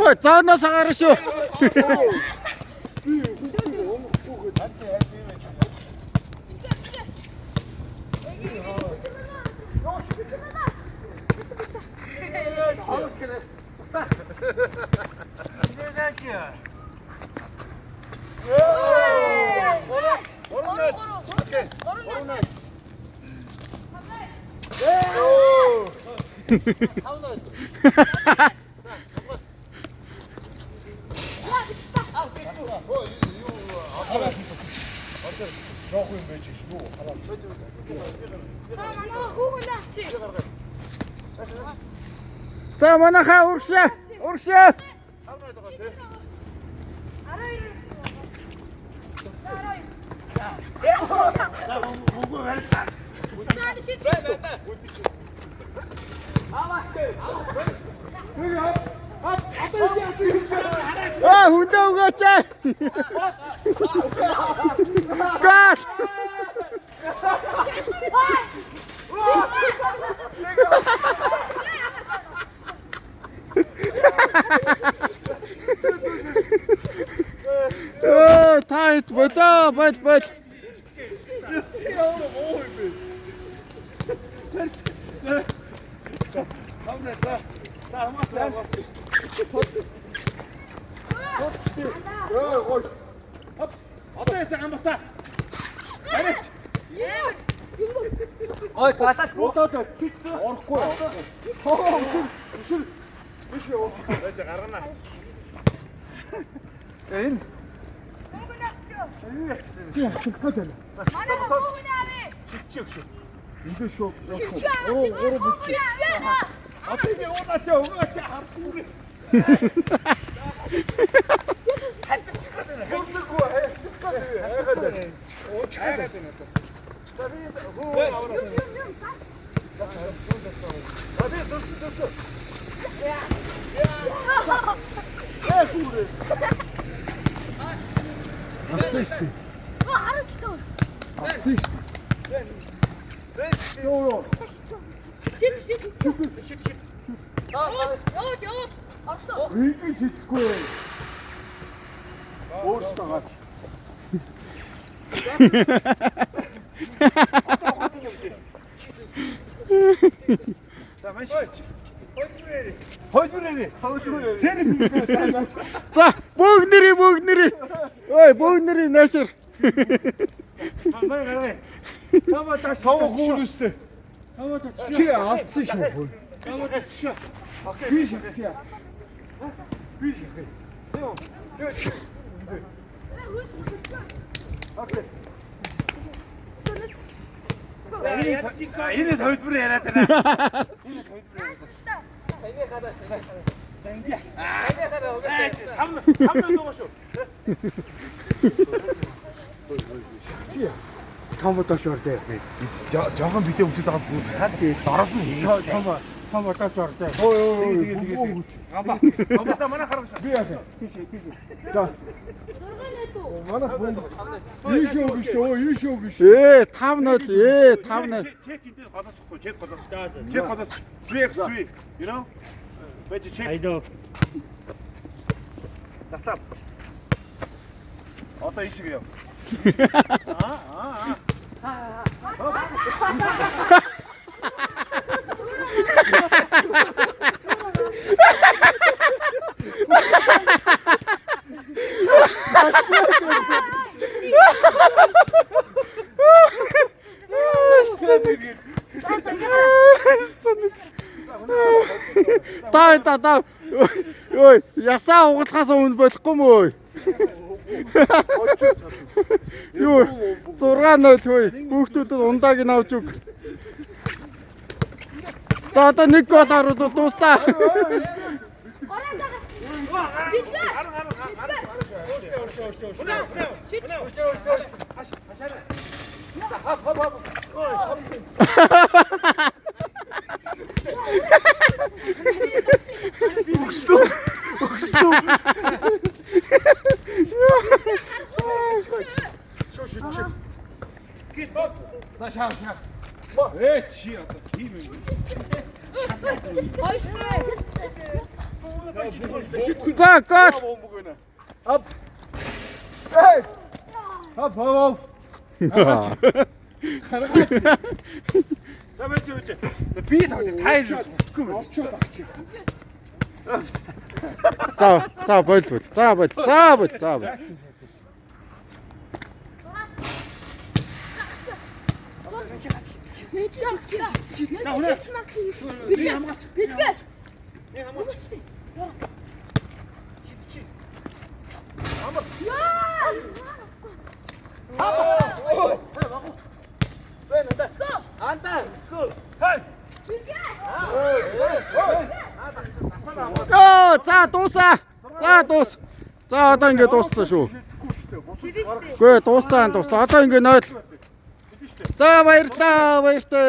Ой, зооноос агарна шүү. За манайхаа урагшаа. Урагшаа. Аа хүндээ өгөөч. Гол. Өө тайт болоо бол бол. Одоо яасан гамбата. Бариач. Ой, гадаад Удаад орохгүй. Хоо өшөр. Биш юу. Байж гаргана. Энэ Энд шүү. Одоо би уудаач өгөөч харахгүй. Хөрнөггүй хайгаад байна. Ууч хайгаад байна одоо. За би хөө аваад. За би дөрсөн дөрсөн. Яа хүүрээ. Авсан шүү дээ. Авсан шүү дээ. Йоо ёо. Ийгэн шидэхгүй. Өөртөө гач. За маш. Хожмөрөө. Хожмөрөө. Сэр би сайн. За бөг нэрий бөг нэрий. Ой бөг нэрий наашир. Маа гараа. Тама таш. Тав хүүрэн штэ. Тама таш. Чи алдсан шүү. Тама таш. Би шигчээ. Би шихэ. Йоо. Окей. Энэ хөлбөр яриад байна. Там там нөгөө шүү. Тама таш орзай. Жохон бидээ өвчөд байгаа зүйл хаад дороос нь хий. Тама тама таш орзай. Ой ой ой. Гамба. За манай харамш. Би яах юм? Тийш тийш. За. Манайх бөмбөг. Ийш өгнө шүү. Ийш өгнө шүү. Ээ 5-0. Ээ 5-0. Чек энэ голоос ихгүй, чек голоос. Чек голоос 3x3, you know? Бэж чек. Айдоо. Заслаа. Одоо ийшээ яв. Аа аа. Та та та. Ой, ясаа угалахаас өмнө болохгүй мөө. Юу 6-0 хөөе. Хүүхдүүдэд ундааг нь авч өг. За одоо нэг гол оруулаад дуустаа. Бидлээ. 10 10 10. Шич. Хап хап хап. Шүү шүтчих. На шаа шаа. Э чи одоо тийм юм. Гоё шүү. За гол. Бомбог байна. Ап. Эй. Хап хап. За байж байж. Би тав тайр утгүй юм. Очоод агч. За за боль боль. За боль. За боль. За боль. Би хамгаалч. Бидлээ. Би хамгаалч. Яа! Бэ надаа. Антаа. Скул. Оо за дуусаа. За дуус. За одоо ингэ дууссан шүү. Үгүй дууссан дууссан. Одоо ингэ 0. За баярлалаа баяртай.